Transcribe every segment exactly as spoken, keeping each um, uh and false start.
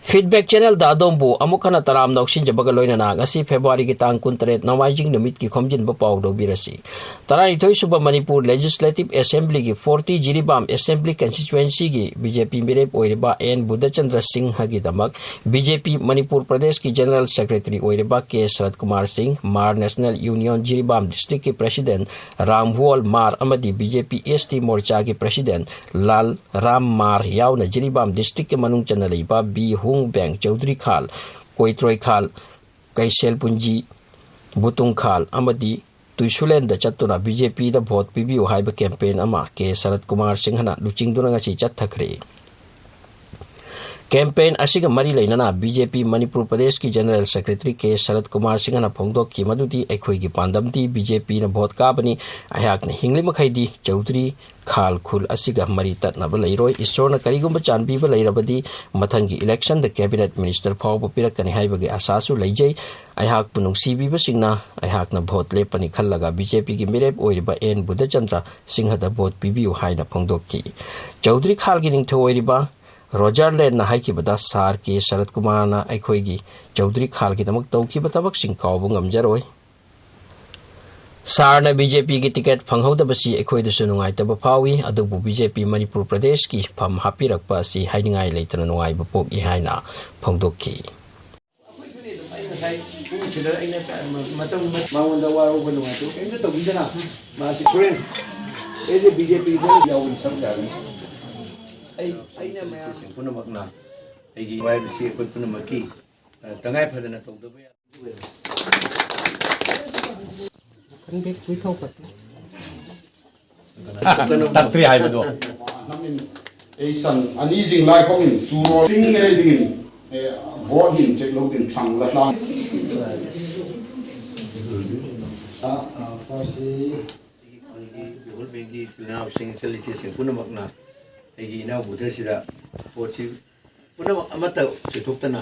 Feedback channelꯗ ꯑꯗꯣꯝꯕꯨ ꯑꯃꯨꯛ ꯍꯟꯅ ꯇꯔꯥꯝꯅ ꯑꯣꯛꯁꯤꯟꯖꯕꯒ ꯂꯣꯏꯅꯅ ꯉꯁꯤ February ꯒꯤ ꯇꯥꯡ ꯀꯨꯟꯇꯔꯦꯠ ꯅꯣꯡꯃꯥꯏꯖꯤꯡ ꯅꯨꯃꯤꯠꯀꯤ ꯈꯣꯝꯖꯤꯟꯕ ꯄꯥꯎ ꯂꯧꯕꯤꯔꯁꯤ꯫ ꯇꯔꯥꯅꯤꯊꯣꯏ ꯁꯨꯕ Manipur Legislative Assemblyꯒꯤ forty Jiribam Assembly Constituencyꯒꯤ BJP ꯃꯤꯔꯦꯞ ꯑꯣꯏꯔꯤꯕ N ꯕꯨꯙꯆꯟꯗ꯭ꯔ ꯁꯤꯡꯍꯒꯤꯗꯃꯛ BJP ꯃꯅꯤꯄꯨꯔ ꯄ꯭ꯔꯗꯦꯁꯀꯤ General Secretary ꯑꯣꯏꯔꯤꯕ K ꯁꯔꯠ ꯀꯨꯃꯥꯔ ꯁꯤꯡ, ꯃꯥꯔ National Union ꯖꯤꯔꯤꯕꯥꯝ Districtꯀꯤ President ꯔꯥꯝꯍꯨꯋꯜ ꯃꯥꯔ ꯑꯃꯗꯤ BJP ST Morchaꯒꯤ President ꯂꯥꯜ ꯔꯥꯝ ꯃꯥꯔ ꯌꯥꯎꯅ ꯖꯤꯔꯤꯕꯥꯝ Districtꯀꯤ ꯃꯅꯨꯡ ꯆꯟꯅ ꯂꯩꯕ ꯕꯤ ꯍꯨꯡꯕꯦꯡ, ꯆꯧꯗ꯭ꯔꯤ ꯈꯥꯜ, ꯀꯣꯏꯇ꯭ꯔꯣꯏ ꯈꯥꯜ, ꯀꯩꯁꯦꯜ ꯄꯨꯟꯖꯤ, ꯕꯨꯇꯨꯡ ꯈꯥꯜ ꯑꯃꯗꯤ ꯇꯨꯏꯁꯨꯂꯦꯟꯗ ꯆꯠꯇꯨꯅ BJPꯗ vote ꯄꯤꯕꯤꯌꯨ ꯍꯥꯏꯕ campaign ꯑꯃ K ꯁꯔꯠ ꯀꯨꯃꯥꯔ ꯁꯤꯡꯍꯅ ꯂꯨꯆꯤꯡꯗꯨꯅ ꯉꯁꯤ ꯆꯠꯊꯈ꯭ꯔꯦ꯫ Campaign ꯑꯁꯤꯒ ꯃꯔꯤ ꯂꯩꯅꯅ BJP ꯃꯅꯤꯄꯨꯔ ꯄ꯭ꯔꯗꯦꯁꯀꯤ General Secretary K ꯁꯔꯠ ꯀꯨꯃꯥꯔ ꯁꯤꯡꯍꯅ ꯐꯣꯡꯗꯣꯛꯈꯤ ꯃꯗꯨꯗꯤ, ꯑꯩꯈꯣꯏꯒꯤ ꯄꯥꯟꯗꯝꯗꯤ BJPꯅ vote ꯀꯥꯕꯅꯤ꯫ ꯑꯩꯍꯥꯛꯅ ꯍꯤꯡꯂꯤ ꯃꯈꯩꯗꯤ ꯆꯧꯗ꯭ꯔꯤ ꯈꯥꯜ ꯈꯨꯜ ꯑꯁꯤꯒ ꯃꯔꯤ ꯇꯠꯅꯕ ꯂꯩꯔꯣꯏ꯫ ꯏꯁꯣꯔꯅ ꯀꯔꯤꯒꯨꯝꯕ ꯆꯥꯟꯕꯤꯕ ꯂꯩꯔꯕꯗꯤ ꯃꯊꯪꯒꯤ electionꯗ Cabinet Minister ꯐꯥꯎꯕ ꯄꯤꯔꯛꯀꯅꯤ ꯍꯥꯏꯕꯒꯤ ꯑꯁꯥꯁꯨ ꯂꯩꯖꯩ꯫ ꯑꯩꯍꯥꯛꯄꯨ ꯅꯨꯡꯁꯤꯕꯤꯕꯁꯤꯡꯅ ꯑꯩꯍꯥꯛꯅ vote ꯂꯦꯞꯄꯅꯤ ꯈꯜꯂꯒ BJPꯒꯤ ꯃꯤꯔꯦꯞ ꯑꯣꯏꯔꯤꯕ N ꯕꯨꯙꯆꯟꯗ꯭ꯔ ꯁꯤꯡꯍꯗ vote ꯄꯤꯕꯤꯌꯨ ꯍꯥꯏꯅ ꯐꯣꯡꯗꯣꯛꯈꯤ꯫ ꯆꯧꯗ꯭ꯔꯤ ꯈꯥꯜꯒꯤ ꯅꯤꯡꯊꯧ ꯑꯣꯏꯔꯤꯕ ꯔꯣꯖꯔꯂꯦꯟꯅ ꯍꯥꯏꯈꯤꯕꯗ, ꯁꯥꯔ ꯀꯦ ꯁꯔꯠ ꯀꯨꯃꯥꯔꯅ ꯑꯩꯈꯣꯏꯒꯤ ꯆꯧꯗ꯭ꯔꯤ ꯈꯥꯜꯒꯤꯗꯃꯛ ꯇꯧꯈꯤꯕ ꯊꯕꯛꯁꯤꯡ ꯀꯥꯎꯕ ꯉꯝꯖꯔꯣꯏ꯫ ꯁꯥꯔꯅ BJPꯒꯤ ticket ꯐꯪꯍꯧꯗꯕꯁꯤ ꯑꯩꯈꯣꯏꯗꯁꯨ ꯅꯨꯡꯉꯥꯏꯇꯕ ꯐꯥꯎꯏ, ꯑꯗꯨꯕꯨ BJP ꯃꯅꯤꯄꯨꯔ ꯄ꯭ꯔꯗꯦꯁꯀꯤ ꯐꯝ ꯍꯥꯞꯄꯤꯔꯛꯄ ꯑꯁꯤ ꯍꯥꯏꯅꯤꯡꯉꯥꯏ ꯂꯩꯇꯅ ꯅꯨꯡꯉꯥꯏꯕ ꯄꯣꯛꯏ ꯍꯥꯏꯅ ꯐꯣꯡꯗꯣꯛꯈꯤ꯫ ꯑꯩꯈꯣꯏꯁꯨꯅꯦ ꯑꯗꯨꯝ, ꯑꯩ ꯉꯁꯥꯏ ꯄꯨꯡꯁꯤꯗ ꯑꯩꯅ ꯃꯇꯝ ꯃꯉꯣꯟꯗ ꯋꯥꯔꯧꯕ ꯅꯨꯡꯉꯥꯏꯇꯕ ꯀꯔꯤꯝꯇ ꯇꯧꯕꯤꯗꯅ, ꯃꯥꯁꯤ friends, ꯑꯩꯁꯦ BJPꯗ ꯌꯥꯎꯕꯅꯤ, ꯁꯝꯅ ꯍꯥꯏꯔꯕꯗ꯫ ꯑꯩ, ꯑꯩꯅ ꯃꯌꯥꯝ ꯄꯨꯝꯅꯃꯛꯅ ꯑꯩꯒꯤ ꯋꯥꯔꯤꯕꯁꯤ ꯑꯩꯈꯣꯏ ꯄꯨꯝꯅꯃꯛꯀꯤ, ꯑ, ꯇꯉꯥꯏ ꯐꯗꯅ ꯇꯧꯗꯕ ꯌꯥ- ꯈꯪꯗꯦ, ꯀꯨꯏꯊꯣꯛꯄ꯫ ꯇꯠꯇ꯭ꯔꯤ ꯍꯥꯏꯕꯗꯣ꯫ ꯑꯩ ꯁꯟ ꯑꯅꯤꯁꯤꯡ ꯂꯥꯏꯈꯣꯝ ꯏꯟ ꯆꯨꯔꯣ ꯆꯤꯡ ꯂꯩꯗꯤꯡ ꯏꯟ, ꯑꯦ, ꯕꯣꯠ ꯍꯤꯟ ꯆꯦꯛ ꯂꯧꯗꯤꯡ ꯐꯪ ꯂꯛꯂꯥꯝ꯫ ꯑ, ꯑ, ꯐꯥꯔꯁꯤ꯫ ꯑꯩꯈꯣꯏꯒꯤ ꯕꯦꯡꯒꯤ ꯏꯆꯤꯜ ꯏꯅꯥꯎꯁꯤꯡ, ꯏꯆꯜ ꯏꯆꯦꯁꯤꯡ ꯄꯨꯝꯅꯃꯛꯅ ꯑꯩꯒꯤ ꯏꯅꯥꯎ ꯕꯨꯙꯁꯤꯗ ꯚꯣꯠꯁꯤ ꯄꯨꯝꯅꯃꯛ ꯑꯃꯠꯇ ꯆꯣꯏꯊꯣꯛꯇꯅ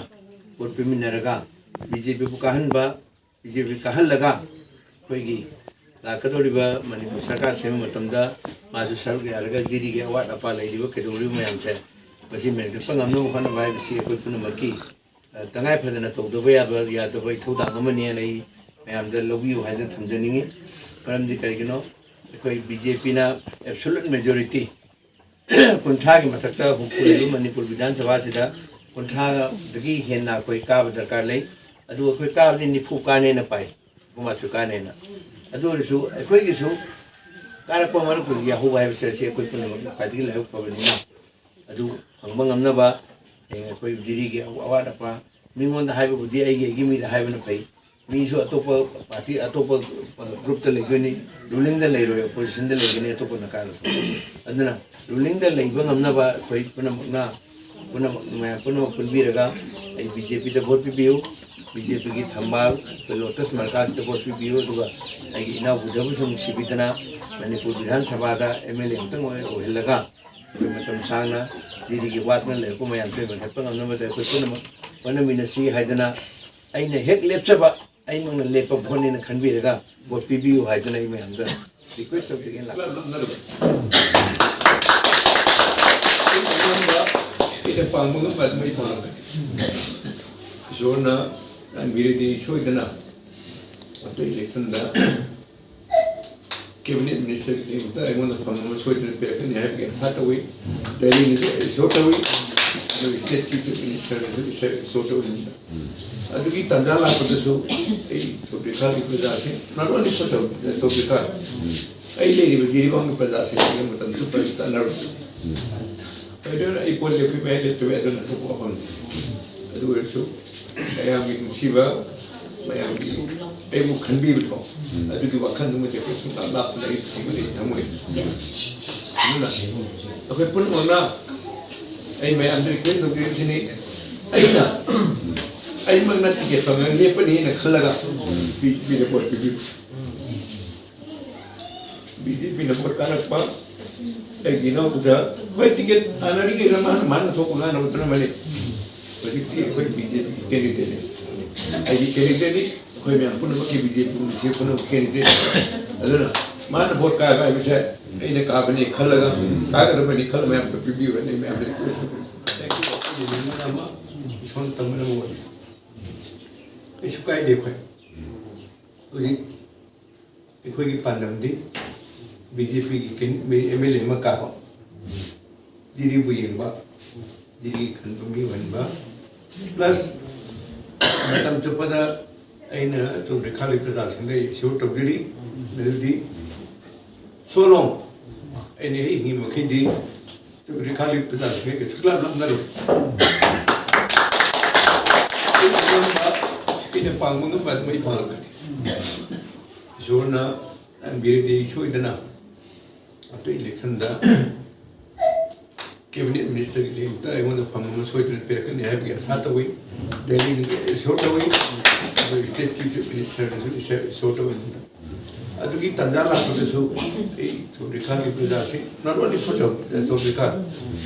ꯚꯣꯠ ꯄꯤꯃꯤꯟꯅꯔꯒ BJPꯕꯨ ꯀꯥꯍꯟꯕ, BJP ꯀꯥꯍꯜꯂꯒ ꯑꯩꯈꯣꯏꯒꯤ ꯂꯥꯛꯀꯗꯧꯔꯤꯕ ꯃꯅꯤꯄꯨꯔ ꯁꯔꯀꯥꯔ ꯁꯦꯝꯕ ꯃꯇꯝꯗ ꯃꯥꯁꯨ ꯁꯔꯨꯛ ꯌꯥꯔꯒ ꯖꯤꯔꯤꯒꯤ ꯑꯋꯥꯠ ꯑꯄꯥ ꯂꯩꯔꯤꯕ ꯀꯩꯗꯧꯔꯤꯕ ꯃꯌꯥꯝꯁꯦ ꯃꯁꯤ ꯃꯦꯟꯈꯠꯄ ꯉꯝꯅꯕ ꯍꯣꯠꯅꯕ ꯍꯥꯏꯕꯁꯤ ꯑꯩꯈꯣꯏ ꯄꯨꯝꯅꯃꯛꯀꯤ, ꯑ, ꯇꯉꯥꯏ ꯐꯗꯅ ꯇꯧꯗꯕ ꯌꯥꯕ, ꯌꯥꯗꯕ ꯏꯊꯧꯗꯥꯡ ꯑꯃꯅꯤ ꯍꯥꯏꯅ ꯑꯩ ꯃꯌꯥꯝꯗ ꯂꯧꯕꯤꯌꯨ ꯍꯥꯏꯗꯅ ꯊꯝꯖꯅꯤꯡꯏ꯫ ꯃꯔꯝꯗꯤ ꯀꯔꯤꯒꯤꯅꯣ? ꯑꯩꯈꯣꯏ ꯕꯤ ꯖꯦ ꯄꯤꯅ absolute majority ꯀꯨꯟꯊ꯭ꯔꯥꯒꯤ ꯃꯊꯛꯇ ꯍꯨꯝꯐꯨ ꯂꯩꯕ ꯃꯅꯤꯄꯨꯔ ꯕꯤꯙꯥꯟ ꯁꯚꯥꯁꯤꯗ ꯀꯨꯟꯊ꯭ꯔꯥꯗꯒꯤ ꯍꯦꯟꯅ ꯑꯩꯈꯣꯏ ꯀꯥꯕ ꯗꯔꯀꯥꯔ ꯂꯩ꯫ ꯑꯗꯨ ꯑꯩꯈꯣꯏ ꯀꯥꯕꯗꯤ ꯅꯤꯐꯨ ꯀꯥꯅꯦꯅ ꯄꯥꯏ, ꯅꯤꯐꯨ ꯃꯥꯊꯣꯏ ꯀꯥꯅꯦꯅ꯫ ꯑꯗꯨ ꯑꯣꯏꯔꯁꯨ ꯑꯩꯈꯣꯏꯒꯤꯁꯨ ꯀꯥꯔꯛꯄ ꯃꯔꯛꯇꯨꯗ ꯌꯥꯍꯧꯕ ꯍꯥꯏꯕꯁꯦ ꯑꯁꯤ ꯑꯩꯈꯣꯏ ꯄꯨꯝꯅꯃꯛ ꯈ꯭ꯋꯥꯏꯗꯒꯤ ꯂꯥꯏꯕꯛ ꯐꯕꯅꯤꯅ, ꯑꯗꯨ ꯐꯪꯕ ꯉꯝꯅꯕ ꯍꯌꯦꯡ ꯑꯩꯈꯣꯏ ꯖꯤꯔꯤꯒꯤ ꯑꯋꯥꯠ ꯑꯄꯥ ꯃꯤꯉꯣꯟꯗ ꯍꯥꯏꯕꯕꯨꯗꯤ ꯑꯩꯒꯤ, ꯑꯩꯒꯤ ꯃꯤꯗ ꯍꯥꯏꯕꯅ ꯐꯩ꯫ ꯃꯤꯁꯨ ꯑꯇꯣꯞꯄ ꯄꯥꯔꯇꯤ, ꯑꯇꯣꯞꯄ ꯒ꯭ꯔꯨꯞꯇ ꯂꯩꯗꯣꯏꯅꯤ, ꯔꯨꯂꯤꯡꯗ ꯂꯩꯔꯣꯏ, ꯑꯣꯄꯣꯖꯤꯁꯟꯗ ꯂꯩꯒꯅꯤ ꯑꯇꯣꯞꯄꯅ ꯀꯥꯔꯁꯨ꯫ ꯑꯗꯨꯅ ꯔꯨꯂꯤꯡꯗ ꯂꯩꯕ ꯉꯝꯅꯕ ꯑꯩꯈꯣꯏ ꯄꯨꯝꯅꯃꯛꯅ, ꯄꯨꯝꯅꯃꯛ, ꯃꯌꯥꯝ ꯄꯨꯝꯅꯃꯛ ꯄꯨꯟꯕꯤꯔꯒ ꯑꯩ ꯕꯤ ꯖꯦ ꯄꯤꯗ ꯚꯣꯠ ꯄꯤꯕꯤꯌꯨ, ꯕꯤ ꯖꯦ ꯄꯤꯒꯤ ꯊꯝꯕꯥꯜ, ꯑꯩꯈꯣꯏ ꯂꯣꯇꯁ ꯃꯥꯔꯀꯥꯁꯇ ꯚꯣꯠ ꯄꯤꯕꯤꯌꯨ, ꯑꯗꯨꯒ ꯑꯩꯒꯤ ꯏꯅꯥꯎ ꯕꯨꯙꯕꯨꯁꯨ ꯅꯨꯡꯁꯤꯕꯤꯗꯅ ꯃꯅꯤꯄꯨꯔ ꯕꯤꯙꯥꯟ ꯁꯚꯥꯗ ꯑꯦꯝ ꯑꯦꯜ ꯑꯦ ꯑꯃꯇꯪ ꯑꯣꯏ-, ꯑꯣꯏꯍꯜꯂꯒ ꯑꯩꯈꯣꯏ ꯃꯇꯝ ꯁꯥꯡꯅ ꯖꯤꯔꯤꯒꯤ ꯋꯥꯠꯇꯅ ꯂꯩꯔꯛꯄ ꯃꯌꯥꯝꯁꯦ ꯃꯦꯟꯈꯠꯄ ꯉꯝꯅꯕꯗ ꯑꯩꯈꯣꯏ ꯄꯨꯝꯅꯃꯛ ꯍꯣꯠꯅꯃꯤꯟꯅꯁꯤ ꯍꯥꯏꯗꯅ, ꯑꯩꯅ ꯍꯦꯛ ꯂꯦꯞꯆꯕ ꯑꯩꯃꯛꯅ ꯂꯦꯞꯄ ꯚꯣꯠꯅꯦꯅ ꯈꯟꯕꯤꯔꯒ ꯚꯣꯠ ꯄꯤꯕꯤꯌꯨ ꯍꯥꯏꯗꯅ ꯑꯩ ꯃꯌꯥꯝꯗ ꯔꯤꯀ꯭ꯋꯦꯁ ꯇꯧꯖꯒꯦꯅ ꯂꯥꯛꯄꯅꯤ꯫ ꯑꯩꯅ ꯄꯥꯡꯕ ꯉꯝꯕ ꯑꯗꯨꯝ ꯑꯩ ꯄꯥꯡꯒꯅꯤ꯫ ꯏꯁꯣꯔꯅ ꯆꯥꯟꯕꯤꯔꯗꯤ ꯁꯣꯏꯗꯅ ꯑꯇꯩ ꯏꯂꯦꯛꯁꯟꯗ ꯀꯦꯕꯤꯅꯦꯠ ꯃꯤꯅꯤꯁꯇꯔꯒꯤ ꯇꯦꯡꯀꯣꯠꯇ ꯑꯩꯉꯣꯟꯗ ꯐꯝ ꯑꯃ ꯁꯣꯏꯗꯅ ꯄꯤꯔꯛꯀꯅꯤ ꯍꯥꯏꯕꯒꯤ ꯑꯁꯥ ꯇꯧꯏ꯫ ꯗꯦꯜꯂꯤꯅꯁꯨ ꯑꯩ ꯏꯁꯣꯔ ꯇꯧꯏ, ꯑꯗꯨꯒ ꯁ꯭ꯇꯦꯠꯀꯤ ꯆꯤꯐ ꯃꯤꯅꯤꯁꯇꯔꯅꯁꯨ ꯏꯁꯣꯔ ꯇꯧꯏ꯫ ꯑꯗꯨꯒꯤ ꯇꯥꯟꯖꯥ ꯂꯥꯛꯄꯗꯁꯨ ꯑꯩ ꯇꯣꯄꯤꯀꯥꯒꯤ ꯄ꯭ꯔꯖꯥꯁꯤꯡ, not only for ꯇꯣꯄꯤꯀꯥ, ꯑꯩ ꯂꯩꯔꯤꯕ ꯖꯤꯔꯤꯕꯥꯝꯒꯤ ꯄ꯭ꯔꯖꯥꯁꯤꯡ ꯃꯇꯝ ꯆꯨꯞꯄ ꯑꯩ ꯇꯥꯟꯅꯔꯨꯕ꯫ ꯑꯗꯨꯅ ꯑꯩ ꯄꯣꯠ ꯂꯦꯞꯄꯤ ꯃꯌꯥꯏ ꯂꯦꯞꯇꯕ ꯌꯥꯗꯅ ꯊꯣꯛꯄ ꯋꯥꯐꯝꯅꯤ꯫ ꯑꯗꯨ ꯑꯣꯏꯔꯁꯨ ꯃꯌꯥꯝꯒꯤ ꯅꯨꯡꯁꯤꯕ, ꯃꯌꯥꯝꯒꯤ ꯑꯩꯕꯨ ꯈꯟꯕꯤꯕꯗꯣ, ꯑꯗꯨꯒꯤ ꯋꯥꯈꯜꯗꯨꯃꯗꯤ ꯑꯩꯈꯣꯏ ꯁꯨꯡꯂꯥꯞ ꯂꯥꯞꯇꯅ ꯑꯩ ꯊꯤꯕꯗꯤ ꯊꯝꯃꯣꯏ꯫ ꯑꯗꯨꯅ ꯑꯩꯈꯣꯏ ꯄꯨꯝꯅꯃꯛꯅ ꯑꯩ ꯃꯌꯥꯝꯗ ꯔꯤꯀ꯭ꯋꯦꯁ ꯇꯧꯖꯔꯤꯁꯤꯅꯤ, ꯑꯩꯅ ꯑꯩꯃꯛꯅ ꯇꯤꯀꯦꯠ ꯐꯪꯉꯒ ꯂꯦꯞꯄꯅꯤꯅ ꯈꯜꯂꯒ ꯄꯤ-, ꯄꯤꯔ ꯄꯣꯠ ꯄꯤꯕꯤꯌꯨ꯫ ꯕꯤ ꯖꯦ ꯄꯤꯅ ꯚꯣꯠ ꯀꯥꯔꯛꯄ, ꯑꯩꯒꯤ ꯏꯅꯥꯎꯕꯗ ꯍꯣꯏ ꯇꯤꯀꯦꯠ ꯇꯥꯟꯅꯔꯤꯉꯩꯗ ꯃꯥꯅ, ꯃꯥꯅ ꯊꯣꯛꯄ ꯉꯥꯡꯅꯕꯗꯨꯅ ꯃꯥꯅꯤ꯫ ꯍꯧꯖꯤꯛꯇꯤ ꯑꯩꯈꯣꯏ ꯕꯤ ꯖꯦ ꯄꯤꯒꯤ ꯀꯦꯟꯗꯤꯗꯦꯠꯅꯤ, ꯑꯩꯒꯤ ꯀꯦꯟꯗꯤꯗꯦꯠꯅꯤ, ꯑꯩꯈꯣꯏ ꯃꯌꯥꯝ ꯄꯨꯝꯅꯃꯛꯀꯤ ꯕꯤ ꯖꯦ ꯄꯤ ꯄꯨꯝꯅꯃꯛꯀꯤ ꯀꯦꯟꯗꯤꯗꯦꯠꯅꯤ꯫ ꯑꯗꯨꯅ ꯃꯥꯅ ꯚꯣꯠ ꯀꯥꯕ ꯍꯥꯏꯕꯁꯦ ꯑꯩꯅ ꯀꯥꯕꯅꯤ ꯈꯜꯂꯒ, ꯀꯥꯒꯗꯕꯅꯤ ꯈꯜꯂ ꯃꯌꯥꯝꯗ ꯄꯤꯕꯤꯌꯨ ꯍꯥꯏꯅ ꯑꯩ ꯃꯌꯥꯝꯗ request ꯇꯧꯖꯔꯤ꯫ Thank you꯫ ꯑꯃ, ꯏꯁꯣꯔꯅ ꯇꯝꯕꯅ ꯑꯃ ꯑꯣꯏ꯫ ꯀꯩꯁꯨ ꯀꯥꯏꯗꯦ ꯑꯩꯈꯣꯏ꯫ ꯍꯧꯖꯤꯛ ꯑꯩꯈꯣꯏꯒꯤ ꯄꯥꯟꯗꯝꯗꯤ ꯕꯤ ꯖꯦ ꯄꯤꯒꯤ ꯀꯦꯟ-, ꯑꯦꯝ ꯑꯦꯜ ꯑꯦ ꯑꯃ ꯀꯥꯕ, ꯗꯤꯜꯂꯤꯕꯨ ꯌꯦꯡꯕ, ꯗꯤꯜꯂꯤꯒꯤ ꯈꯟꯕ ꯃꯤ ꯑꯣꯏꯍꯟꯕ, plus ꯃꯇꯝ ꯆꯨꯞꯄꯗ ꯑꯩꯅ ꯆꯧꯗ꯭ꯔꯤ ꯈꯥꯂꯤ ꯄ꯭ꯔꯖꯥꯁꯤꯡꯗ ꯑꯩ assure ꯇꯧꯖꯔꯤ, ꯃꯗꯨꯗꯤ so long ꯑꯩꯅ ꯍꯦꯛ ꯍꯤꯡꯉꯤ ꯃꯈꯩꯗꯤ ꯆꯧꯗ꯭ꯔꯤ ꯈꯥꯂꯤ ꯄ꯭ꯔꯖꯥꯁꯤꯡꯒ ꯀꯩꯁꯨ ꯂꯥꯞ ꯂꯥꯞꯅꯔꯣꯏ꯫ ꯑꯩꯅ ꯄꯥꯡꯕ ꯉꯝꯕ ꯑꯗꯨꯝ ꯑꯩ ꯄꯥꯡꯂꯛꯀꯅꯤ꯫ ꯏꯁꯣꯔꯅ ꯆꯥꯟꯕꯤꯔꯗꯤ ꯁꯣꯏꯗꯅ ꯑꯗꯨ election ꯗ cabinet minister ꯒꯤ ꯂꯦꯡꯇ ꯑꯩꯉꯣꯟꯗ ꯐꯝ ꯑꯃ ꯁꯣꯏꯗꯅ ꯄꯤꯔꯛꯀꯅꯤ ꯍꯥꯏꯕꯒꯤ ꯑꯥꯁꯥ ꯇꯧꯏ꯫ ꯗꯦꯜꯂꯤꯗꯁꯨ assure ꯇꯧꯏ, ꯑꯗꯨꯒ state ꯀꯤ chief minister ꯗꯁꯨ assure ꯇꯧꯏ꯫ ꯑꯗꯨꯒꯤ ꯇꯥꯟꯖꯥ ꯂꯥꯛꯄꯗꯁꯨ ꯑꯩ ꯆꯧꯗ꯭ꯔꯤ ꯈꯥꯟꯒꯤ ꯄ꯭ꯔꯖꯥꯁꯤꯡ, not only for ꯆꯧ-, ꯆꯧꯗ꯭ꯔꯤ ꯈꯥꯟ,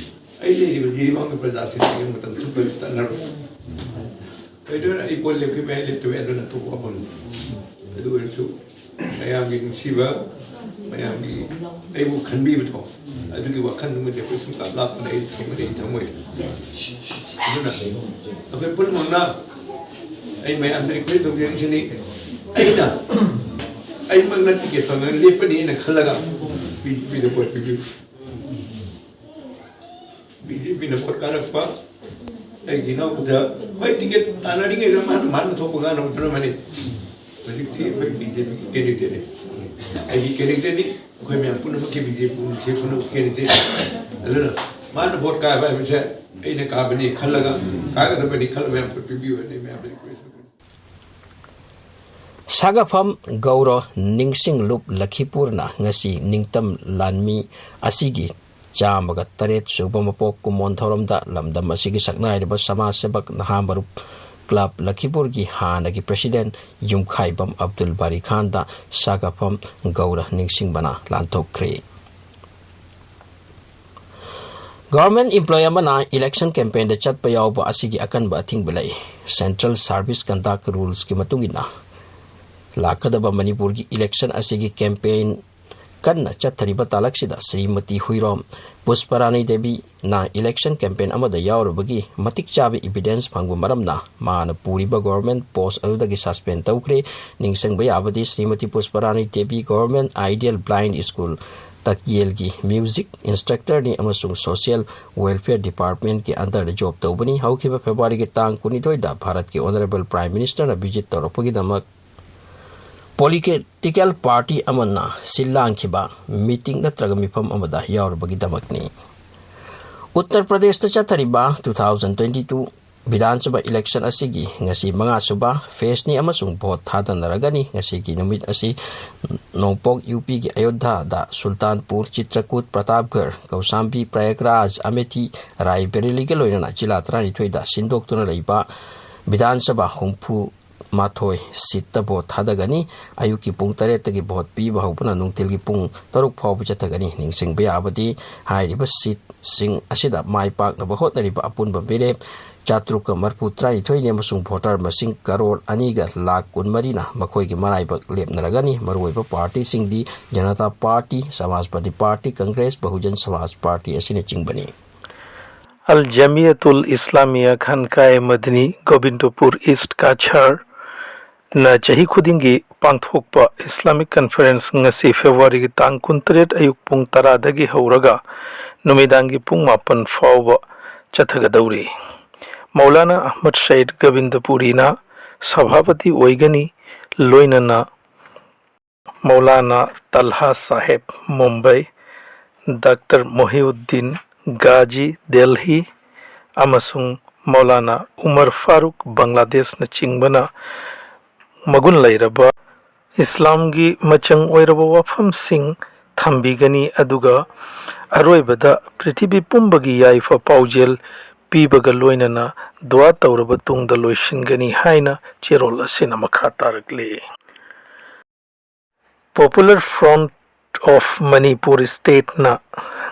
ꯑꯩ ꯂꯩꯔꯤꯕ ꯖꯤꯔꯤꯕꯥꯝꯒꯤ ꯄ꯭ꯔꯖꯥꯁꯤꯡ ꯑꯩ ꯃꯇꯝ ꯆꯨꯞꯄ ꯇꯠꯅꯔꯣꯏ꯫ ꯀꯩꯗꯧꯔꯦ, ꯑꯩ ꯄꯣꯠ ꯂꯦꯞꯈꯤꯕ ꯌꯥꯏ, ꯂꯦꯞꯇꯕ ꯌꯥꯏ, ꯑꯗꯨꯅ ꯑꯇꯣꯞꯄ ꯋꯥꯐꯝꯅꯤ꯫ ꯑꯗꯨ ꯑꯣꯏꯔꯁꯨ ꯃꯌꯥꯝꯒꯤ ꯅꯨꯡꯁꯤꯕ, ꯃꯌꯥꯝꯒꯤ ꯑꯩꯕꯨ ꯈꯟꯕꯤꯕꯗꯣ, ꯑꯗꯨꯒꯤ ꯋꯥꯈꯜꯗꯨꯃꯗꯤ ꯑꯩꯈꯣꯏ ꯁꯨꯡꯂꯥꯞ ꯂꯥꯞꯄꯗ ꯑꯩ ꯊꯝꯃꯣꯏ, ꯑꯩ ꯊꯝꯃꯣꯏ꯫ ꯑꯗꯨꯅ ꯑꯩꯈꯣꯏ ꯄꯨꯝꯅꯃꯛꯅ ꯑꯩ ꯃꯌꯥꯝꯗ request ꯇꯧꯖꯔꯤꯁꯤꯅꯤ, ꯑꯩꯅ ꯑꯩꯃꯛꯅ ticket ꯐꯪꯉꯒ ꯂꯦꯞꯄꯅꯤ ꯍꯥꯏꯅ ꯈꯜꯂꯒ ꯕꯤ ꯖꯦ ꯄꯤꯗ ꯄꯣꯠ ꯄꯤꯕꯤꯌꯨ꯫ ꯕꯤ ꯖꯦ ꯄꯤꯅ ꯚꯣꯠ ꯀꯥꯔꯛꯄ ꯑꯩꯒꯤ ꯏꯅꯥꯎꯄꯥꯗ ꯍꯣꯏ ticket ꯇꯥꯟꯅꯔꯤꯉꯩꯗ ꯃꯥꯅ, ꯃꯥꯅ ꯊꯣꯛꯄ ꯉꯥꯡꯅꯕ ꯄꯤꯔꯝꯃꯅꯤ꯫ ꯍꯧꯖꯤꯛꯇꯤ ꯑꯩꯈꯣꯏ ꯕꯤ ꯖꯦ ꯄꯤꯒꯤ candidate ꯅꯤ꯫ ꯑꯩꯒꯤ candidate ꯅꯤ꯫ ꯑꯩꯈꯣꯏ ꯃꯌꯥꯝ ꯄꯨꯝꯅꯃꯛꯀꯤ ꯕꯤ ꯖꯦ ꯄꯤ ꯄꯨꯝꯅꯃꯛꯁꯦ ꯄꯨꯝꯅꯃꯛ candidate ꯅꯤ꯫ ꯑꯗꯨꯅ ꯃꯥꯅ ꯚꯣꯠ ꯀꯥꯕ ꯍꯥꯏꯕꯁꯦ ꯑꯩꯅ ꯀꯥꯕꯅꯤ ꯈꯜꯂꯒ, ꯀꯥꯒꯗꯕꯅꯤ ꯈꯜꯂꯒ ꯃꯌꯥꯝ ꯚꯣꯠ ꯄꯤꯕꯤꯌꯨ ꯍꯥꯏꯅ ꯑꯩ ꯃꯌꯥꯝꯗ request ꯇꯧꯖꯔꯤ꯫ ꯁꯥꯒꯥꯐꯝ ꯒꯧꯔ ꯅꯤꯡꯁꯤꯡꯂꯨꯞ ꯂꯈꯤꯄꯨꯔꯅ ꯉꯁꯤ ꯅꯤꯡꯇꯝ ꯂꯥꯟꯃꯤ ꯑꯁꯤꯒꯤ ꯆꯥꯝꯃꯒ ꯇꯔꯦꯠ ꯁꯨꯕ ꯃꯄꯣꯛ ꯀꯨꯝꯑꯣꯟ ꯊꯧꯔꯝꯗ ꯂꯝꯗꯝ ꯑꯁꯤꯒꯤ ꯁꯛꯅꯥꯏꯔꯕ ꯁꯃꯥꯖ ꯁꯦꯕꯛ ꯅꯍꯥ ꯃꯔꯨꯞ club ꯂꯈꯤꯄꯨꯔꯒꯤ ꯍꯥꯟꯅꯒꯤ president ꯌꯨꯝꯈꯥꯏꯕꯝ ꯑꯕꯗꯨꯜ ꯕꯥꯔꯤ ꯈꯥꯟꯗ ꯁꯥꯒꯥꯐꯝ ꯒꯧꯔ ꯅꯤꯡꯁꯤꯡꯕꯅ ꯂꯥꯟꯊꯣꯛꯈ꯭ꯔꯦ꯫ Government employee ꯑꯃꯅ election campaign ꯗ ꯆꯠꯄ ꯌꯥꯎꯕ ꯑꯁꯤꯒꯤ ꯑꯀꯟꯕ ꯑꯊꯤꯡꯕ ꯂꯩ꯫ Central Service Conduct Rules ꯀꯤ ꯃꯇꯨꯡ ꯏꯟꯅ ꯂꯥꯛꯀꯗꯕ ꯃꯅꯤꯄꯨꯔꯒꯤ election ꯑꯁꯤꯒꯤ campaign ꯀꯟꯅ ꯆꯠꯊꯔꯤꯕ ꯇꯥꯂꯛꯁꯤꯗ ꯁ꯭ꯔꯤꯃꯇꯤ ꯍꯨꯏꯔꯣꯝ ꯄꯨꯁꯄꯔꯥꯅꯤ ꯗꯦꯕꯤꯅ election campaign ꯑꯃꯗ ꯌꯥꯎꯔꯨꯕꯒꯤ ꯃꯇꯤꯛ ꯆꯥꯕ evidence ꯐꯪꯕ ꯃꯔꯝꯅ ꯃꯥꯅ ꯄꯨꯔꯤꯕ government post ꯑꯗꯨꯗꯒꯤ suspend ꯇꯧꯈ꯭ꯔꯦ꯫ ꯅꯤꯡꯁꯤꯡꯕ ꯌꯥꯕꯗꯤ ꯁ꯭ꯔꯤꯃꯇꯤ ꯄꯨꯁꯄꯔꯥꯅꯤ Devi Government Ideal Blind School ꯇꯛꯌꯦꯜꯒꯤ music instructorꯅꯤ ꯑꯃꯁꯨꯡ social welfare departmentꯀꯤ underꯗ job ꯇꯧꯕꯅꯤ꯫ ꯍꯧꯈꯤꯕ Februaryꯒꯤ ꯇꯥꯡ ꯀꯨꯟꯅꯤꯊꯣꯏꯗ ꯚꯥꯔꯠꯀꯤ Honourable Prime Ministerꯅ visit ꯇꯧꯔꯛꯄꯒꯤꯗꯃꯛ political party ꯑꯃꯅ ꯁꯤꯜ ꯂꯥꯡꯈꯤꯕ meeting ꯅꯠꯇ꯭ꯔꯒ ꯃꯤꯐꯝ ꯑꯃꯗ ꯌꯥꯎꯔꯨꯕꯒꯤꯗꯃꯛꯅꯤ꯫ ꯎꯠꯇꯔ ꯄ꯭ꯔꯗꯦꯁꯇ ꯆꯠꯊꯔꯤꯕ two thousand twenty two ꯕꯤꯙꯥꯟ ꯁꯚꯥ election ꯑꯁꯤꯒꯤ ꯉꯁꯤ ꯃꯉꯥꯁꯨꯕ phaseꯅꯤ ꯑꯃꯁꯨꯡ vote ꯊꯥꯗꯅꯔꯒꯅꯤ꯫ ꯉꯁꯤꯒꯤ ꯅꯨꯃꯤꯠ ꯑꯁꯤ ꯅꯣꯡꯄꯣꯛ UPꯒꯤ ꯑꯌꯣꯙ꯭ꯌꯥꯗ, ꯁꯨꯜꯇꯥꯟꯄꯨꯔ, ꯆꯤꯇ꯭ꯔꯀꯨꯠ, ꯄ꯭ꯔꯇꯥꯞꯒꯔ, ꯀꯧꯁꯥꯝꯕꯤ, ꯄ꯭ꯔꯌꯥꯒꯔꯥꯖ, ꯑꯃꯦꯊꯤ, ꯔꯥꯏꯕꯔꯦꯂꯤꯒ ꯂꯣꯏꯅꯅ ꯖꯤꯂꯥ ꯇꯔꯥꯅꯤꯊꯣꯏꯗ ꯁꯤꯟꯗꯣꯛꯇꯨꯅ ꯂꯩꯕ ꯕꯤꯙꯥꯟ ꯁꯚꯥ ꯍꯨꯝꯐꯨ ꯃꯥꯊꯣꯏ seatꯇ vote ꯊꯥꯗꯒꯅꯤ꯫ ꯑꯌꯨꯛꯀꯤ ꯄꯨꯡ ꯇꯔꯦꯠꯇꯒꯤ vote ꯄꯤꯕ ꯍꯧꯕꯅ ꯅꯨꯡꯊꯤꯜꯒꯤ ꯄꯨꯡ ꯇꯔꯨꯛ ꯐꯥꯎꯕ ꯆꯠꯊꯒꯅꯤ꯫ ꯅꯤꯡꯁꯤꯡꯕ ꯌꯥꯕꯗꯤ, ꯍꯥꯏꯔꯤꯕ seatꯁꯤꯡ ꯑꯁꯤꯗ ꯃꯥꯏ ꯄꯥꯛꯅꯕ ꯍꯣꯠꯅꯔꯤꯕ ꯑꯄꯨꯟꯕ ꯃꯤꯔꯦꯞ ꯆꯥꯇ꯭ꯔꯨꯛꯀ ꯃꯔꯤꯐꯨ ꯇꯔꯥꯅꯤꯊꯣꯏꯅꯤ ꯑꯃꯁꯨꯡ voter ꯃꯁꯤꯡ ꯀꯔꯣꯔ ꯑꯅꯤꯒ ꯂꯥꯈ ꯀꯨꯟꯃꯔꯤꯅ ꯃꯈꯣꯏꯒꯤ ꯃꯔꯥꯏꯕꯛ ꯂꯦꯞꯅꯔꯒꯅꯤ꯫ ꯃꯔꯨꯑꯣꯏꯕ partyꯁꯤꯡꯗꯤ ꯖꯅꯇꯥ Party, ꯁꯃꯥꯖꯋꯥꯗꯤ Party, ꯀꯪꯒ꯭ꯔꯦꯁ, ꯕꯍꯨꯖꯟ ꯁꯃꯥꯖ Party ꯑꯁꯤꯅꯆꯤꯡꯕꯅꯤ꯫ ꯑꯜ ꯖꯃꯤꯌꯥꯇꯨꯜ ꯏꯁꯂꯥꯃꯤꯌꯥ ꯈꯥꯟꯀꯥꯏ ꯃꯗꯅꯤ ꯒꯣꯕꯤꯟꯗꯄꯨꯔ ꯏꯁ꯭ꯠ ꯀꯥꯆꯥꯔꯅ ꯆꯍꯤ ꯈꯨꯗꯤꯡꯒꯤ ꯄꯥꯡꯊꯣꯛꯄ Islamic Conference ꯉꯁꯤ Februaryꯒꯤ ꯇꯥꯡ ꯀꯨꯟꯇꯔꯦꯠ ꯑꯌꯨꯛ ꯄꯨꯡ ꯇꯔꯥꯗꯒꯤ ꯍꯧꯔꯒ ꯅꯨꯃꯤꯗꯥꯡꯒꯤ ꯄꯨꯡ ꯃꯥꯄꯟ ꯐꯥꯎꯕ ꯆꯠꯊꯒꯗꯧꯔꯤ꯫ ꯃꯧꯂꯥꯅꯥ ꯑꯍꯃꯗ ꯁꯌꯤꯗ ꯒꯣꯕꯤꯟꯗꯄꯨꯔꯤꯅ ꯁꯚꯥꯄꯇꯤ ꯑꯣꯏꯒꯅꯤ, ꯂꯣꯏꯅꯅ ꯃꯧꯂꯥꯅꯥ ꯇꯜꯍꯥ ꯁꯥꯍꯦꯕ ꯃꯨꯝꯕꯥꯏ, ꯗꯥꯛꯇꯔ ꯃꯣꯍꯤꯎꯗꯤꯟ ꯒꯥꯖꯤ ꯗꯦꯜꯍꯤ ꯑꯃꯁꯨꯡ ꯃꯧꯂꯥꯅꯥ ꯎꯃꯔ ꯐꯥꯔꯨꯛ ꯕꯪꯒ꯭ꯂꯥꯗꯦꯁꯅꯆꯤꯡꯕꯅ ꯃꯒꯨꯟ ꯂꯩꯔꯕ ꯏꯁꯂꯥꯝꯒꯤ ꯃꯆꯪ ꯑꯣꯏꯔꯕ ꯋꯥꯐꯝꯁꯤꯡ ꯊꯝꯕꯤꯒꯅꯤ, ꯑꯗꯨꯒ ꯑꯔꯣꯏꯕꯗ ꯄ꯭ꯔꯤꯊꯤꯕꯤ ꯄꯨꯝꯕꯒꯤ ꯌꯥꯏꯐ ꯄꯥꯎꯖꯦꯜ ꯄꯤꯕꯒ ꯂꯣꯏꯅꯅ ꯗꯨꯋꯥ ꯇꯧꯔꯕ ꯇꯨꯡꯗ ꯂꯣꯏꯁꯤꯟꯒꯅꯤ ꯍꯥꯏꯅ ꯆꯦꯔꯣꯜ ꯑꯁꯤꯅ ꯃꯈꯥ ꯇꯥꯔꯛꯂꯤ꯫ Popular Front of Manipur Stateꯅ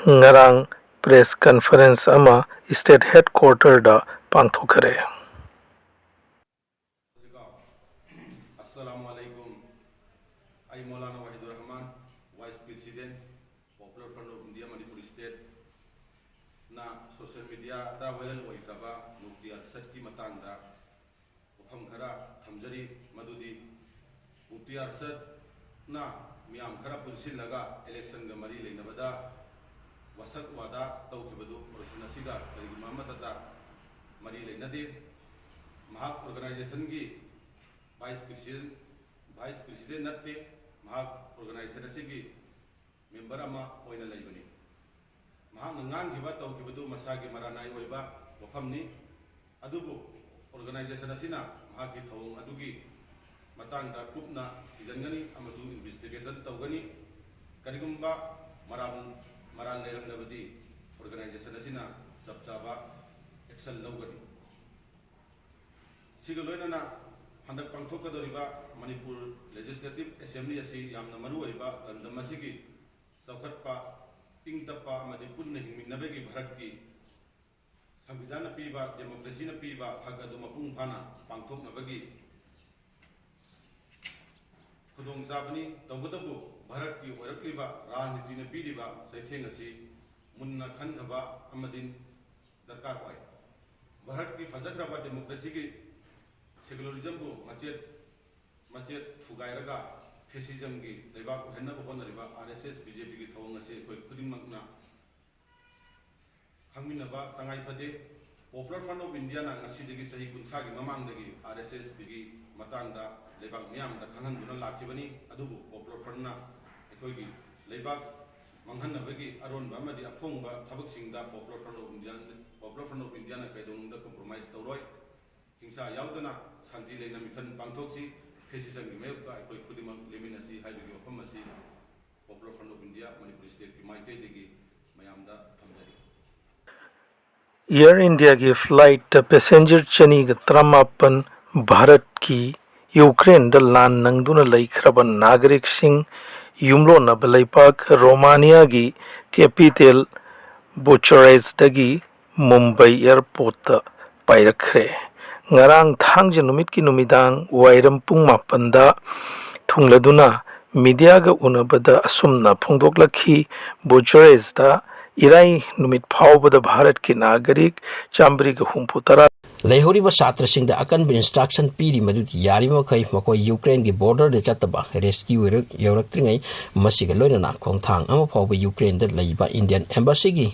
ꯉꯔꯥꯡ press conference ꯑꯃ state headquarterꯗ ꯄꯥꯡꯊꯣꯛꯈꯔꯦ꯫ ꯑꯁꯂꯥꯃꯨ ꯑꯂꯥꯏꯀꯨꯝ꯫ ꯑꯩ Maulana Wahidur Rahman, Vice President social ꯃꯤꯗꯤꯌꯥꯗ viral ꯑꯣꯏꯈ꯭ꯔꯕ Mufti ꯑꯔꯁꯗꯀꯤ ꯃꯇꯥꯡꯗ ꯋꯥꯐꯝ ꯈꯔ ꯊꯝꯖꯔꯤ꯫ ꯃꯗꯨꯗꯤ ꯃꯨꯐꯇꯤ ꯑꯔꯁꯗꯅ ꯃꯤꯌꯥꯝ ꯈꯔ ꯄꯨꯟꯁꯤꯜꯂꯒ ꯏꯂꯦꯛꯁꯟꯒ ꯃꯔꯤ ꯂꯩꯅꯕꯗ ꯋꯥꯁꯛ ꯋꯥꯗꯥ ꯇꯧꯈꯤꯕꯗꯨ ꯑꯣꯔꯒꯅꯥꯏꯖꯦꯁꯟ ꯑꯁꯤꯒ ꯀꯔꯤꯒꯨꯝꯕ ꯑꯃꯠꯇꯗ ꯃꯔꯤ ꯂꯩꯅꯗꯦ꯫ ꯃꯍꯥꯛ ꯑꯣꯔꯒꯅꯥꯏꯖꯦꯁꯟꯒꯤ ꯚꯥꯏꯁ ꯄ꯭ꯔꯦꯁꯤꯗꯦꯟ, ꯚꯥꯏꯁ ꯄ꯭ꯔꯦꯁꯤꯗꯦꯟ ꯅꯠꯇꯦ꯫ ꯃꯍꯥꯛ ꯑꯣꯔꯒꯅꯥꯏꯖꯦꯁꯟ ꯑꯁꯤꯒꯤ ꯃꯦꯝꯕꯔ ꯑꯃ ꯑꯣꯏꯅ ꯂꯩꯕꯅꯤ꯫ ꯃꯍꯥꯛꯅ ꯉꯥꯡꯈꯤꯕ ꯇꯧꯈꯤꯕꯗꯨ ꯃꯁꯥꯒꯤ ꯃꯔꯥꯅꯥꯏ ꯑꯣꯏꯕ ꯋꯥꯐꯝꯅꯤ꯫ ꯑꯗꯨꯕꯨ ꯑꯣꯔꯒꯅꯥꯏꯖꯦꯁꯟ ꯑꯁꯤꯅ ꯃꯍꯥꯛꯀꯤ ꯊꯧꯑꯣꯡ ꯑꯗꯨꯒꯤ ꯃꯇꯥꯡꯗ ꯀꯨꯞꯅ ꯊꯤꯖꯤꯟꯒꯅꯤ ꯑꯃꯁꯨꯡ ꯏꯟꯚꯦꯁꯇꯤꯒꯦꯁꯟ ꯇꯧꯒꯅꯤ꯫ ꯀꯔꯤꯒꯨꯝꯕ ꯃꯔꯥꯜ, ꯃꯔꯥꯜ ꯂꯩꯔꯝꯂꯕꯗꯤ ꯑꯣꯔꯒꯅꯥꯏꯖꯦꯁꯟ ꯑꯁꯤꯅ ꯆꯞ ꯆꯥꯕ ꯑꯦꯛꯁꯟ ꯂꯧꯒꯅꯤ꯫ ꯁꯤꯒ ꯂꯣꯏꯅꯅ ꯍꯟꯗꯛ ꯄꯥꯡꯊꯣꯛꯀꯗꯧꯔꯤꯕ ꯃꯅꯤꯄꯨꯔ ꯂꯦꯖꯤꯁꯂꯦꯇꯤꯚ ꯑꯦꯁꯦꯝꯕ꯭ꯂꯤ ꯑꯁꯤ ꯌꯥꯝꯅ ꯃꯔꯨ ꯑꯣꯏꯕ ꯂꯝꯗꯝ ꯑꯁꯤꯒꯤ ꯆꯥꯎꯈꯠꯄ, ꯏꯪ ꯇꯞꯄ ꯑꯃꯗꯤ ꯄꯨꯟꯅ ꯍꯤꯡꯃꯤꯟꯅꯕꯒꯤ ꯚꯥꯔꯠꯀꯤ ꯁꯪꯕꯤꯙꯥꯟꯅ ꯄꯤꯕ, ꯗꯦꯃꯣꯀ꯭ꯔꯦꯁꯤꯅ ꯄꯤꯕ ꯍꯛ ꯑꯗꯨ ꯃꯄꯨꯡ ꯐꯥꯅ ꯄꯥꯡꯊꯣꯛꯅꯕꯒꯤ ꯈꯨꯗꯣꯡꯆꯥꯕꯅꯤ꯫ ꯇꯧꯕꯇꯕꯨ ꯚꯥꯔꯠꯀꯤ ꯑꯣꯏꯔꯛꯂꯤꯕ ꯔꯥꯖꯅꯤꯇꯤꯅ ꯄꯤꯔꯤꯕ ꯆꯩꯊꯦꯡ ꯑꯁꯤ ꯃꯨꯟꯅ ꯈꯟꯊꯕ ꯑꯃꯗꯤ ꯗꯔꯀꯥꯔ ꯑꯣꯏ꯫ ꯚꯥꯔꯠꯀꯤ ꯐꯖꯈ꯭ꯔꯕ ꯗꯦꯃꯣꯀ꯭ꯔꯦꯁꯤꯒꯤ ꯁꯦꯀꯨꯂꯔꯤꯖꯝꯕꯨ ꯃꯆꯦꯠ ꯃꯆꯦꯠ ꯊꯨꯒꯥꯏꯔꯒ ꯐꯦꯁꯤꯖꯝꯒꯤ ꯂꯩꯕꯥꯛ ꯑꯣꯏꯍꯟꯅꯕ ꯍꯣꯠꯅꯔꯤꯕ ꯑꯥꯔ ꯑꯦꯁ ꯑꯦꯁ, ꯕꯤ ꯖꯦ ꯄꯤꯒꯤ ꯊꯧꯑꯣꯡ ꯑꯁꯤ ꯑꯩꯈꯣꯏ ꯈꯨꯗꯤꯡꯃꯛꯅ ꯈꯪꯃꯤꯟꯅꯕ ꯇꯉꯥꯏ ꯐꯗꯦ꯫ Popular Front of Indiaꯅ ꯉꯁꯤꯗꯒꯤ ꯆꯍꯤ ꯀꯨꯟꯊ꯭ꯔꯥꯒꯤ ꯃꯃꯥꯡꯗꯒꯤ ꯑꯥꯔ ꯑꯦꯁ ꯑꯦꯁ ꯕꯤꯒꯤ ꯃꯇꯥꯡꯗ ꯂꯩꯕꯥꯛ ꯃꯤꯌꯥꯝꯗ ꯈꯪꯍꯟꯗꯨꯅ ꯂꯥꯛꯈꯤꯕꯅꯤ꯫ ꯑꯗꯨꯕꯨ Popular Frontꯅ ꯑꯩꯈꯣꯏꯒꯤ ꯂꯩꯕꯥꯛ ꯃꯥꯡꯍꯟꯅꯕꯒꯤ ꯑꯔꯣꯟꯕ ꯑꯃꯗꯤ ꯑꯐꯣꯡꯕ ꯊꯕꯛꯁꯤꯡꯗ Popular Front of India, Popular Front of Indiaꯅ ꯀꯩꯗꯧꯅꯨꯡꯗ compromise ꯇꯧꯔꯣꯏ꯫ ꯍꯤꯡꯁꯥ ꯌꯥꯎꯗꯅ ꯁꯥꯟꯇꯤ ꯂꯩꯅ ꯃꯤꯈꯜ ꯄꯥꯡꯊꯣꯛꯁꯤ꯫ ꯐꯦꯁꯤꯖꯝꯒꯤ ꯃꯥꯌꯣꯛꯇ ꯑꯩꯈꯣꯏ ꯈꯨꯗꯤꯡꯃꯛ ꯂꯦꯞꯃꯤꯟꯅꯁꯤ ꯍꯥꯏꯕꯒꯤ ꯋꯥꯐꯝ ꯑꯁꯤ Popular Front of India Manipur stateꯀꯤ ꯃꯥꯏꯀꯩꯗꯒꯤ ꯃꯌꯥꯝꯗ ꯊꯝꯖꯔꯤ꯫ Air Indiaꯒꯤ flightꯇ passenger ꯆꯅꯤꯒ ꯇꯔꯥꯃꯥꯄꯟ ꯚꯥꯔꯠꯀꯤ ꯌꯨꯀ꯭ꯔꯦꯟꯗ ꯂꯥꯟ ꯅꯪꯗꯨꯅ ꯂꯩꯈ꯭ꯔꯕ ꯅꯥꯒꯔꯤꯛꯁꯤꯡ ꯌꯨꯝꯂꯣꯟꯅꯕ ꯂꯩꯄꯥꯛ ꯔꯣꯃꯥꯅꯤꯌꯥꯒꯤ capital Bucharestꯗꯒꯤ ꯃꯨꯝꯕꯥꯏ airportꯇ ꯄꯥꯏꯔꯛꯈ꯭ꯔꯦ꯫ ꯉꯔꯥꯡ ꯊꯥꯡꯖ ꯅꯨꯃꯤꯠꯀꯤ ꯅꯨꯃꯤꯗꯥꯡ ꯋꯥꯏꯔꯝ ꯄꯨꯡ ꯃꯥꯄꯟꯗ ꯊꯨꯡꯂꯗꯨꯅ mediaꯒ ꯎꯅꯕꯗ ꯑꯁꯨꯝꯅ ꯐꯣꯡꯗꯣꯛꯂꯛꯈꯤ, Bucharestꯇ ꯏꯔꯥꯏ ꯅꯨꯃꯤꯠ ꯐꯥꯎꯕꯗ ꯚꯥꯔꯠꯀꯤ ꯅꯥꯒꯔꯤꯛ ꯆꯥꯝꯃꯔꯤꯒ ꯍꯨꯝꯐꯨ ꯇꯔꯥ ꯂꯩꯍꯧꯔꯤꯕ ꯁꯥꯇ꯭ꯔꯁꯤꯡꯗ ꯑꯀꯟꯕ instruction ꯄꯤꯔꯤ, ꯃꯗꯨꯗꯤ ꯌꯥꯔꯤꯕ ꯃꯈꯩ ꯃꯈꯣꯏ ꯌꯨꯀ꯭ꯔꯦꯟꯒꯤ borderꯗ ꯆꯠꯇꯕ, rescue ꯑꯣꯏꯔꯛ-, ꯌꯧꯔꯛꯇ꯭ꯔꯤꯉꯩ, ꯃꯁꯤꯒ ꯂꯣꯏꯅꯅ ꯈꯣꯡꯊꯥꯡ ꯑꯃ ꯐꯥꯎꯕ ꯌꯨꯀ꯭ꯔꯦꯟꯗ ꯂꯩꯕ Indian Embassyꯒꯤ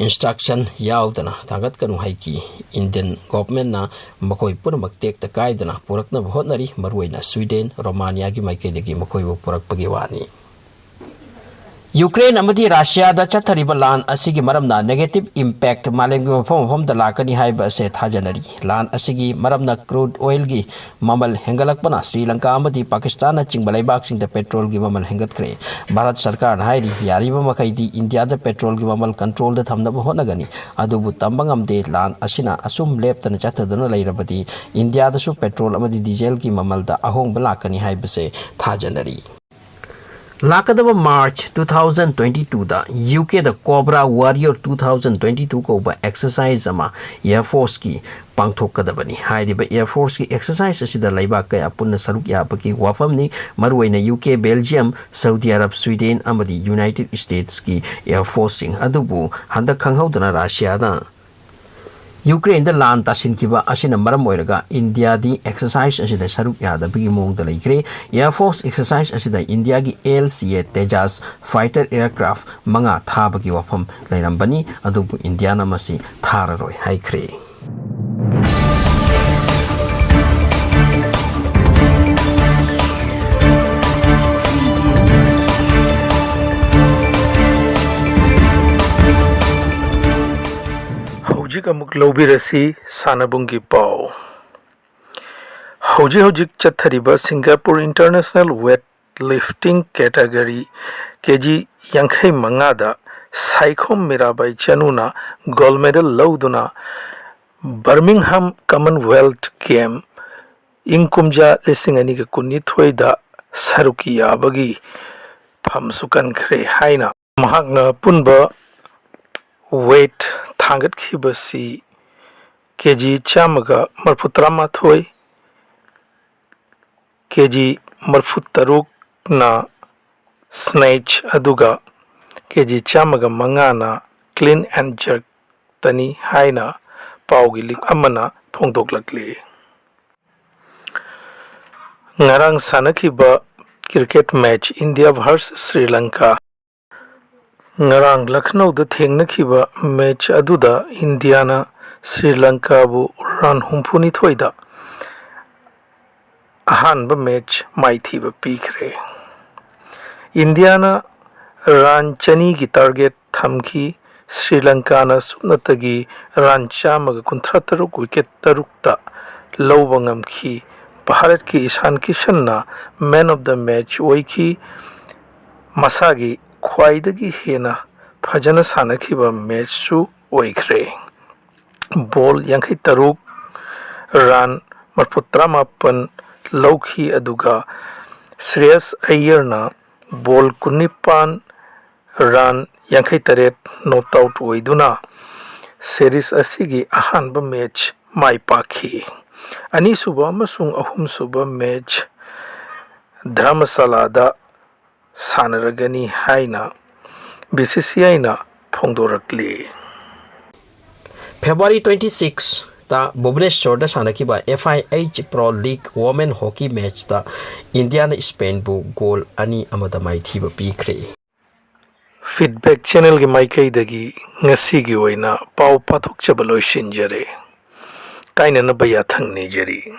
instruction ꯌꯥꯎꯗꯅ ꯊꯥꯡꯒꯠꯀꯅꯨ ꯍꯥꯏꯈꯤ꯫ Indian governmentꯅ ꯃꯈꯣꯏ ꯄꯨꯝꯅꯃꯛ ꯇꯦꯛꯇ ꯀꯥꯏꯗꯅ ꯄꯨꯔꯛꯅꯕ ꯍꯣꯠꯅꯔꯤ, ꯃꯔꯨꯑꯣꯏꯅ ꯁ꯭ꯋꯤꯗꯦꯟ, ꯔꯣꯃꯥꯅꯤꯌꯥꯒꯤ ꯃꯥꯏꯀꯩꯗꯒꯤ ꯃꯈꯣꯏꯕꯨ ꯄꯨꯔꯛꯄꯒꯤ ꯋꯥꯅꯤ꯫ ꯌꯨꯀ꯭ꯔꯦꯟ ꯑꯃꯗꯤ ꯔꯁꯤꯌꯥꯗ ꯆꯠꯊꯔꯤꯕ ꯂꯥꯟ ꯑꯁꯤꯒꯤ ꯃꯔꯝꯅ negative impact ꯃꯥꯂꯦꯝꯒꯤ ꯃꯐꯝ ꯃꯐꯝꯗ ꯂꯥꯛꯀꯅꯤ ꯍꯥꯏꯕ ꯑꯁꯦ ꯊꯥꯖꯅꯔꯤ꯫ ꯂꯥꯟ ꯑꯁꯤꯒꯤ ꯃꯔꯝꯅ crude oilꯒꯤ ꯃꯃꯜ ꯍꯦꯟꯒꯠꯂꯛꯄꯅ ꯁ꯭ꯔꯤ ꯂꯪꯀꯥ ꯑꯃꯗꯤ ꯄꯥꯀꯤꯁꯇꯥꯟꯅꯆꯤꯡꯕ ꯂꯩꯕꯥꯛꯁꯤꯡꯗ petrolꯒꯤ ꯃꯃꯜ ꯍꯦꯟꯒꯠꯈ꯭ꯔꯦ꯫ ꯚꯥꯔꯠ ꯁꯔꯀꯥꯔꯅ ꯍꯥꯏꯔꯤ, ꯌꯥꯔꯤꯕ ꯃꯈꯩꯗꯤ ꯏꯟꯗꯤꯌꯥꯗ petrolꯒꯤ ꯃꯃꯜ controlꯗ ꯊꯝꯅꯕ ꯍꯣꯠꯅꯒꯅꯤ꯫ ꯑꯗꯨꯕꯨ ꯇꯝꯕ ꯉꯝꯗꯦ, ꯂꯥꯟ ꯑꯁꯤꯅ ꯑꯁꯨꯝ ꯂꯦꯞꯇꯅ ꯆꯠꯊꯗꯨꯅ ꯂꯩꯔꯕꯗꯤ ꯏꯟꯗꯤꯌꯥꯗꯁꯨ petrol ꯑꯃꯗꯤ dieselꯒꯤ ꯃꯃꯜꯗ ꯑꯍꯣꯡꯕ ꯂꯥꯛꯀꯅꯤ ꯍꯥꯏꯕꯁꯦ ꯊꯥꯖꯅꯔꯤ꯫ ꯂꯥꯛꯀꯗꯕ March two thousand twenty twoꯗ ꯌꯨ ꯀꯦꯗ Cobra Warrior two thousand twenty two ꯀꯧꯕ exercise ꯑꯃ Air Forceꯀꯤ ꯄꯥꯡꯊꯣꯛꯀꯗꯕꯅꯤ꯫ ꯍꯥꯏꯔꯤꯕ Air Forceꯀꯤ exercise ꯑꯁꯤꯗ ꯂꯩꯕꯥꯛ ꯀꯌꯥ ꯄꯨꯟꯅ ꯁꯔꯨꯛ ꯌꯥꯕꯒꯤ ꯋꯥꯐꯝꯅꯤ꯫ ꯃꯔꯨꯑꯣꯏꯅ U K, Belgium, Saudi Arab, Sweden ꯑꯃꯗꯤ United Statesꯀꯤ Air Forceꯁꯤꯡ꯫ ꯑꯗꯨꯕꯨ ꯍꯟꯗꯛ ꯈꯪꯍꯧꯗꯅ ꯔꯁꯤꯌꯥꯅ ꯌꯨꯀ꯭ꯔꯦꯟꯗ ꯂꯥꯟ ꯇꯥꯁꯤꯟꯈꯤꯕ ꯑꯁꯤꯅ ꯃꯔꯝ ꯑꯣꯏꯔꯒ ꯏꯟꯗꯤꯌꯥꯗꯤ exercise ꯑꯁꯤꯗ ꯁꯔꯨꯛ ꯌꯥꯗꯕꯒꯤ ꯃꯑꯣꯡꯗ ꯂꯩꯈ꯭ꯔꯦ꯫ Air Force exercise ꯑꯁꯤꯗ ꯏꯟꯗꯤꯌꯥꯒꯤ L C A Tejas fighter aircraft ꯃꯉꯥ ꯊꯥꯕꯒꯤ ꯋꯥꯐꯝ ꯂꯩꯔꯝꯕꯅꯤ, ꯑꯗꯨꯕꯨ ꯏꯟꯗꯤꯌꯥꯅ ꯃꯁꯤ ꯊꯥꯔꯔꯣꯏ ꯍꯥꯏꯈ꯭ꯔꯦ꯫ ꯍꯧꯖꯤꯛ ꯑꯃꯨꯛ ꯂꯧꯕꯤꯔꯁꯤ ꯁꯥꯟꯅꯕꯨꯡꯒꯤ ꯄꯥꯎ꯫ ꯍꯧꯖꯤꯛ ꯍꯧꯖꯤꯛ ꯆꯠꯊꯔꯤꯕ Singapore International Weight Lifting category ꯀꯦ ꯖꯤ ꯌꯥꯡꯈꯩ ꯃꯉꯥꯗ ꯁꯥꯏꯈꯣꯝ ꯃꯤꯔꯥꯕꯥꯏ ꯆꯅꯨꯅ gold medal ꯂꯧꯗꯨꯅ Birmingham Commonwealth Game ꯏꯪ ꯀꯨꯝꯖꯥ ꯂꯤꯁꯤꯡ ꯑꯅꯤꯒ ꯀꯨꯟꯅꯤꯊꯣꯏꯗ ꯁꯔꯨꯛ ꯌꯥꯕꯒꯤ ꯐꯝꯁꯨ ꯀꯟꯈ꯭ꯔꯦ ꯍꯥꯏꯅ ꯃꯍꯥꯛꯅ ꯑꯄꯨꯟꯕ weight ꯊꯥꯡꯒꯠꯈꯤꯕꯁꯤ ꯀꯦ ꯖꯤ ꯆꯥꯝꯃꯒ ꯃꯔꯤꯐꯨ ꯇꯔꯥꯃꯥꯊꯣꯏ, ꯀꯦ ꯖꯤ ꯃꯔꯤꯐꯨ ꯇꯔꯨꯛꯅ snatch ꯑꯗꯨꯒ ꯀꯦ ꯖꯤ ꯆꯥꯝꯃꯒ ꯃꯉꯥꯅ clean and jerk ꯇꯅꯤ ꯍꯥꯏꯅ ꯄꯥꯎꯒꯤ ꯂꯤꯛ ꯑꯃꯅ ꯐꯣꯡꯗꯣꯛꯂꯛꯂꯤ꯫ ꯉꯔꯥꯡ ꯁꯥꯟꯅꯈꯤꯕ cricket match India versus Sri Lanka꯫ ꯉꯔꯥꯡ ꯂꯈꯅꯧꯗ ꯊꯦꯡꯅꯈꯤꯕ match ꯑꯗꯨꯗ ꯏꯟꯗꯤꯌꯥꯅ ꯁ꯭ꯔꯤ ꯂꯪꯀꯥꯕꯨ run ꯍꯨꯝꯐꯨꯅꯤꯊꯣꯏꯗ ꯑꯍꯥꯟꯕ match ꯃꯥꯏꯊꯤꯕ ꯄꯤꯈ꯭ꯔꯦ꯫ ꯏꯟꯗꯤꯌꯥꯅ run ꯆꯅꯤꯒꯤ target ꯊꯝꯈꯤ꯫ ꯁ꯭ꯔꯤ ꯂꯪꯀꯥꯅ ꯁꯨꯞꯅꯇꯒꯤ run ꯆꯥꯝꯃꯒ ꯀꯨꯟꯊ꯭ꯔꯥ ꯇꯔꯨꯛ wicket ꯇꯔꯨꯛꯇ ꯂꯧꯕ ꯉꯝꯈꯤ꯫ ꯚꯥꯔꯠꯀꯤ Ishan ꯀꯤꯁꯟꯅ man of the match ꯑꯣꯏꯈꯤ꯫ ꯃꯁꯥꯒꯤ ꯈ꯭ꯋꯥꯏꯗꯒꯤ ꯍꯦꯟꯅ ꯐꯖꯅ ꯁꯥꯟꯅꯈꯤꯕ matchꯁꯨ ꯑꯣꯏꯈ꯭ꯔꯦ꯫ Ball ꯌꯥꯡꯈꯩ ꯇꯔꯨꯛ, run ꯃꯔꯐꯨ ꯇꯔꯥꯃꯥꯄꯟ ꯂꯧꯈꯤ, ꯑꯗꯨꯒ ꯁ꯭ꯔꯦꯌꯁ ꯑꯌꯔꯅ ball ꯀꯨꯟꯅꯤꯄꯥꯟ, run ꯌꯥꯡꯈꯩ ꯇꯔꯦꯠ not out ꯑꯣꯏꯗꯨꯅ series ꯑꯁꯤꯒꯤ ꯑꯍꯥꯟꯕ match ꯃꯥꯏ ꯄꯥꯛꯈꯤ꯫ ꯑꯅꯤꯁꯨꯕ ꯑꯃꯁꯨꯡ ꯑꯍꯨꯝꯁꯨꯕ match ꯙꯔꯃꯁꯥꯂꯥꯗ ꯁꯥꯟꯅꯔꯒꯅꯤ ꯍꯥꯏꯅ B C C I ꯅ ꯐꯣꯡꯗꯣꯔꯛꯂꯤ꯫ February twenty six ꯇ ꯚꯨꯕꯅꯦꯁ꯭ꯋꯔꯗ ꯁꯥꯟꯅꯈꯤꯕ F I H Pro League Women Hockey matchꯇ Indian ꯁ꯭ꯄꯦꯟꯕꯨ goal ꯑꯅꯤ ꯑꯃꯗ ꯃꯥꯏꯊꯤꯕ ꯄꯤꯈ꯭ꯔꯦ꯫ Feedback channelꯒꯤ ꯃꯥꯏꯀꯩꯗꯒꯤ ꯉꯁꯤꯒꯤ ꯑꯣꯏꯅ ꯄꯥꯎ ꯄꯥꯊꯣꯛꯆꯕ ꯂꯣꯏꯁꯤꯟꯖꯔꯦ꯫ ꯀꯥꯏꯅꯅꯕ ꯌꯥꯊꯪ ꯅꯤꯖꯔꯤ꯫